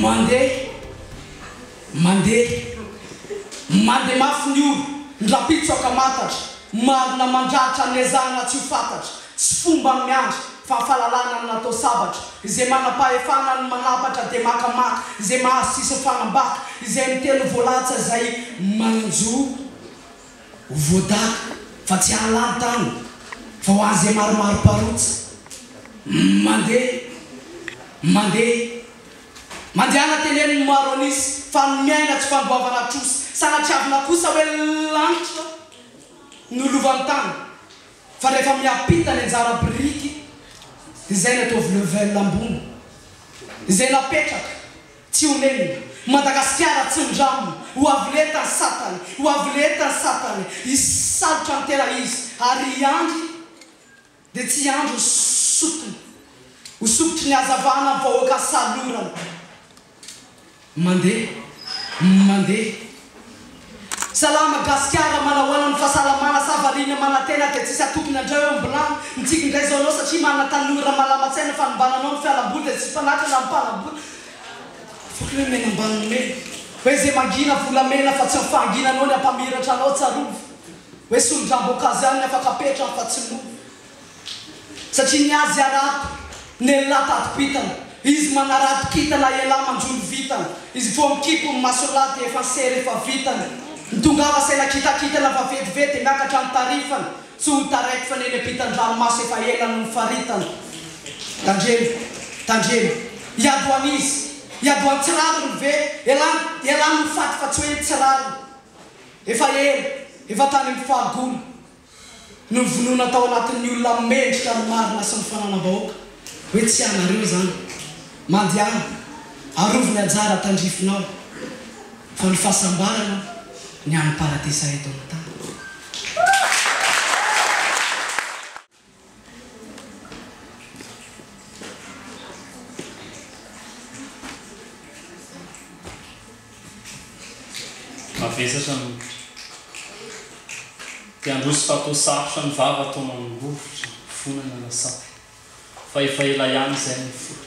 Mandeha, mandeha, mandeha mafy ny ora, ny rahampitso ankamatatra, marina mandratra ny ezahana tsy ho fantatra, tsy fomba ny miandry fa fahalalana no natao sabatra, izay manam-pahefana no manapatra dia makamaka, izay mahazo tsisy mifanambaka, izay miteny ho voalatsa izay manan-jo ho voadaka fa tsy hahalany tany fa ho an'izay maromaro mparotsa. Mandeha, mandeha, mandehana teneno ny maro an'isa fa ny miaina tsy fandoavana trosa, sanatriavina kosa hoe lanitra no lovan'ny tany fa rehefa miampita ny anjara biriky izay ny ataovy level ambony izay napetraka tsy ho nenina, Madagasikara tsy mindramina, ho avy lenta ny satany, ho avy lenta ny satany, hisalotra ny tena izy ary hiandry Dia tsy hiandry ho sokina. Ho sokotry ny hazavana ny vahoaka salorana. Mandeha, mandeha. Salama Gasikara, manahoana ny fahasalamana sa variana manantena dia tsisy atokona indray eo am-bilany. Mitsiky indray izao anao satria manana tanora malama-tsaina fanombananao ny fialamboly dia tsy mpanakana ny mpanambola. Foky hoe mena ambanin'ny mena. Hoe izay mangina volamena fa tsy ny fahanginanao ny hampamiratra anao tsarovy. Hoe solon-dramboankazo ihany ny afaka apetrany fa tsy mofo. Satria ny azy harato, nelah tadim-pintana. Izy manarato kintana elah manjono vintana. Izy vao mikipy ny masolahy dia efa sery efa vitany. Ny tongava saina kitakitana fa vetivety dia miakatra ny tarifany. Tsy ho taraiky fa ny eny ampitan-dranomaso efa ela no nifaritana. Tandremo, tandremo. Hiady ho an'iza? Hiady ho an'ny tsy rariny ve? Elah, elah no faty fa tsy hoe ny tsy rariny. Efa ela, efa tany amin'ny fahagola, no novonoina tao anatin'ny olona mendrika ny marina sy ny fananam-bahoaka, hoe tsy anareo izany. Mandehana, arovy ny anjara tandrifinao, fa ny fahasambarana ny an'ny paradisa eto amin'ny tany. Mavesatra ny hoditra. Te handroso fa toa sarotra ny vava toa mangovitra, fonana lasa. Fa efa ela ihany izay no niforitra.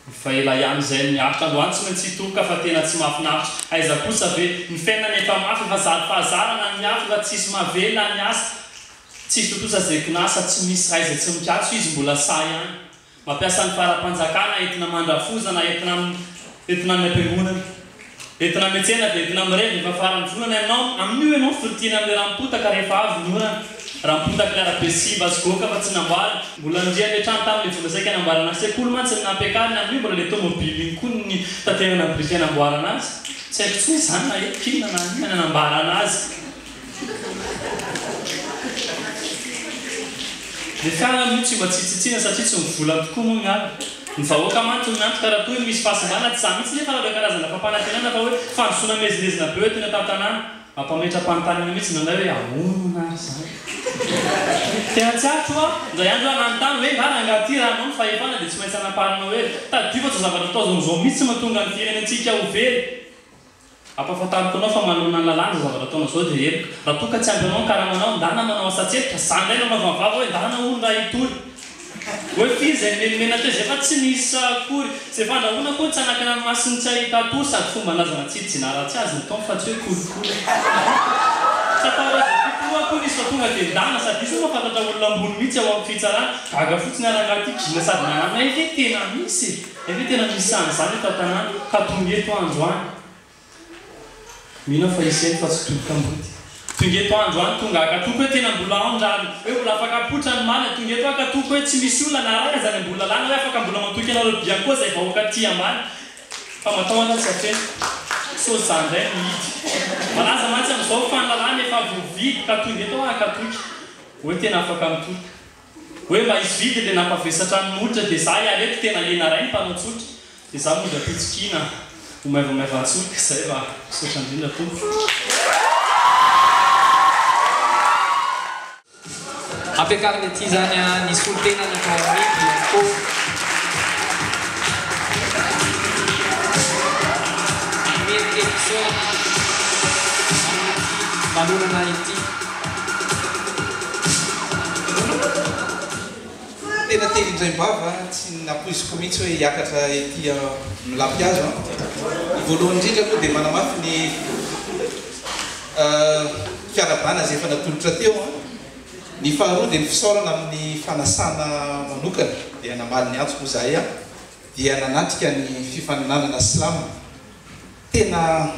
Efa ela ihany izay no niaritra. Androany tsy maintsy hitoboka fa tena tsy mahafinaritra. Aiza kosa ve? Ny fiainana efa mafy, efa zary fahazarana ny miafy, efa tsisy mahavelona ny asa. Tsisy tontosa izay kinasa, tsy misy ray izay tsy mikatso, izy mbola sahy ihany. Mampiasa ny faram-panjakana entina mandrafozana, entina entina any am-piangonana. Entina miantsena dia entina mirevy efa faran'ny volana ianao, amin'io ianao firotiana amin'ilay ranom-potaka rehefa avy ny orana. Ranom-potaka ilay arabe simba sy goaka fa tsy namboarina. Mbola nindrian'ilay trano tamin'ilay vola saika namboarana ny sekoly mantsy ny nampiakarina, amin'io mbola ilay tomobily iny koa ny nitaterana biriky hanamboarana azy. Tsy haiko intsony izany na eto inona na inona ny hanamboarana azy. Ny fiara moa tsy mba tsy hitsitsiana satria tsy ny vola tokoa moa ny ala. Ny vahoaka mantsy no miantoka raha toa misy fahasimbana, tsy izany mihitsy nefa raha ireo karazana fampanantenana fa hoe fandrosoana miezinezina be hoentina eto an-tanàna. Mampametra-panontaniana mihitsy indraindray hoe ahoana ary izany? Tena tsy aritro hoa, indray andro aho nanontany hoe nga rangahy ity raha anao ny fahefana dia tsy maintsy anaparinao hery? Tadidio fa izao zavatra atao izao mihitsy no mahatonga ny firenentsika ho very. Ampahafantariko anao fa manoloana ny lalàna izao zavatra ataonao izao dia heloka. Raha toa ka tsy ampy anao ny karamanao, ndana manao asa tselika, za indray no anaovan'ny vava hoe ndana hono raha hitory. Hoe firy izay nimenimena teo izay fa tsy nisy akory. Izay fandrahoana akory tsy hanakana ny masony tsy hahita atory sady fomban-drazana tsy hijinara tsy azy ny taona fa tsy hoe kolikoly. Tsy atao raha izay filoha akory izy fa tonga dia ndana sady izy moa mahafantatra olona ambony mihitsy ao amin'ny fitsarana. Gaga fotsiny aho rangahy ity gina sady nananina hay ve tena misy e! Hay ve tena misy an'izany eto an-tanàna ka tonga eto aho androany. Mino aho fa hisy eny fa tsy tody kamboty. Tonga eto aho androany tonga haka toky hoe tena mbola ao ny rariny, hoe mbola afaka apoitra ny marina, tonga eto aho haka toky hoe tsy misy olona na ray aza any ambony lalàna, hoe afaka mbola matoky anareo Bianco izay vahoaka aty ambany. Fa matahotra tsy hatreny sao za indray no hidy. Malaza mantsy amin'izao fa ny lalàna efa voavidy ka tonga eto aho haka toky hoe tena afaka mitory. Hoe mba hisy vidiny le nampavesatra ny molotra dia za hiala eto tena hena ray ny mpanao tsotra dia za mody ampitsikiana ho maivamaivan-tsoroka izay va misaotra indrindra tompoko. Ampiakarina ety izany ny solontena ny atao amin'ny Bianco. Mendrika fisaorana amin'ity lanonana ity. Tena te indraim-bava, tsy nampoiziko mihitsy hoe hiakatra ety amin'ny lampihazo an. Ny voalohany indrindra aloha dia manamafy ny fiarahabana izay efa natolotra teo an. Ny faharoa dia ny fisaorana amin'ny fanasana manokana dia namaly ny antso moa izahay an, dia nanatrika ny fifaninanana slam. Tena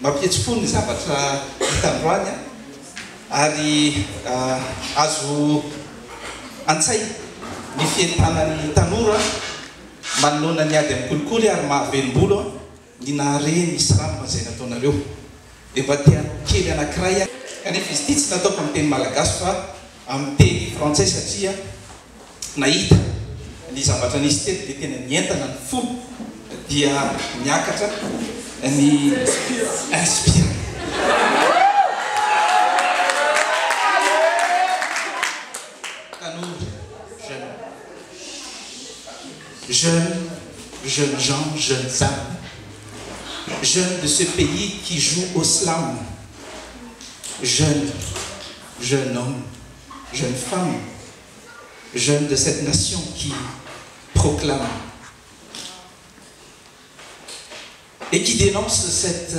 mampihetsi-po ny zavatra hita androany an, ary azo an-tsaina ny fientanan'ny tanora manoloana ny ady amin'ny kolikoly ary mahavelom-bolo ny nahare ny slam izay nataonareo. Dia mba te hanao kely anankiray aho, kanefa izy ity tsy nataoko amin'ny teny malagasy fa amin'ny teny frantsay satria nahita ny zavatra nisy teto dia tena nientana ny fo dia niakatra ny inspire. Tanora, jeune, jeune, jeunes gens, jeunes âmes, jeunes de ce pays qui joue au slam, jeune, jeune homme, jeune femme, jeune de cette nation qui proclame et qui dénonce cette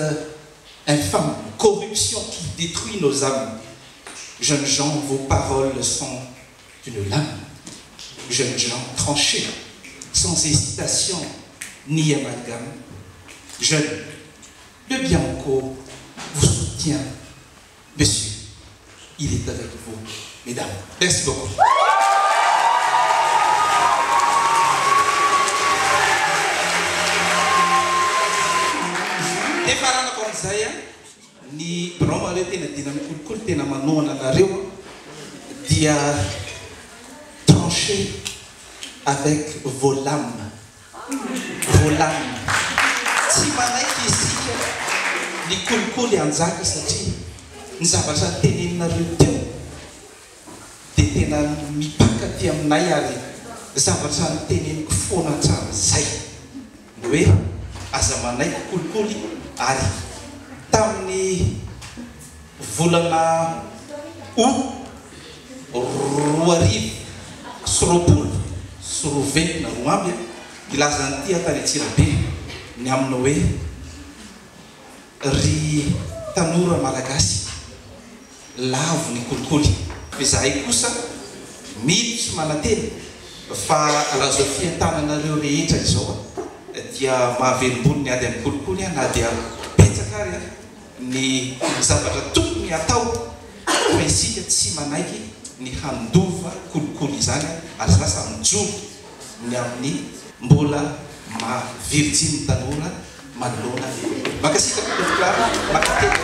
infâme corruption qui détruit nos âmes. Jeunes gens, vos paroles sont une lame. Jeunes gens tranchés, sans hésitation ni amalgame. Jeunes, le Bianco vous soutient. Monsieur, il est avec vous, mesdames. Merci beaucoup. Dia faranako amin'izay an, ny birao mareo tena dina mikolikoly tena manohana anareo an, dia trancher avec vos lames. Voalamina. Tsy manaiky isika ny kolikoly hanjaka satria ny zavatra noteneninareo teo dia tena mipaka aty aminay ary zavatra noteneniko foana hatramin'izay ny hoe aza manaiky kolikoly ary tamin'ny volana août 2022 nilaza an'ity aho tany Antsirabe ny amin'ny hoe ry tanora malagasy lavo ny kolikoly. Fa izahay kosa mino sy manantena fa raha izao fientananareo rehetra izao dia mahavelom-bolo ny ady amin'ny kolikoly na dia betsaka ary ny zavatra tokony hatao fa isika tsy manaiky ny handova kolikoly izany ary za samy mijoro ny amin'ny mbola maha virjiny tanora manoloana ny Mankasitraka tompokolahy, mankatelina.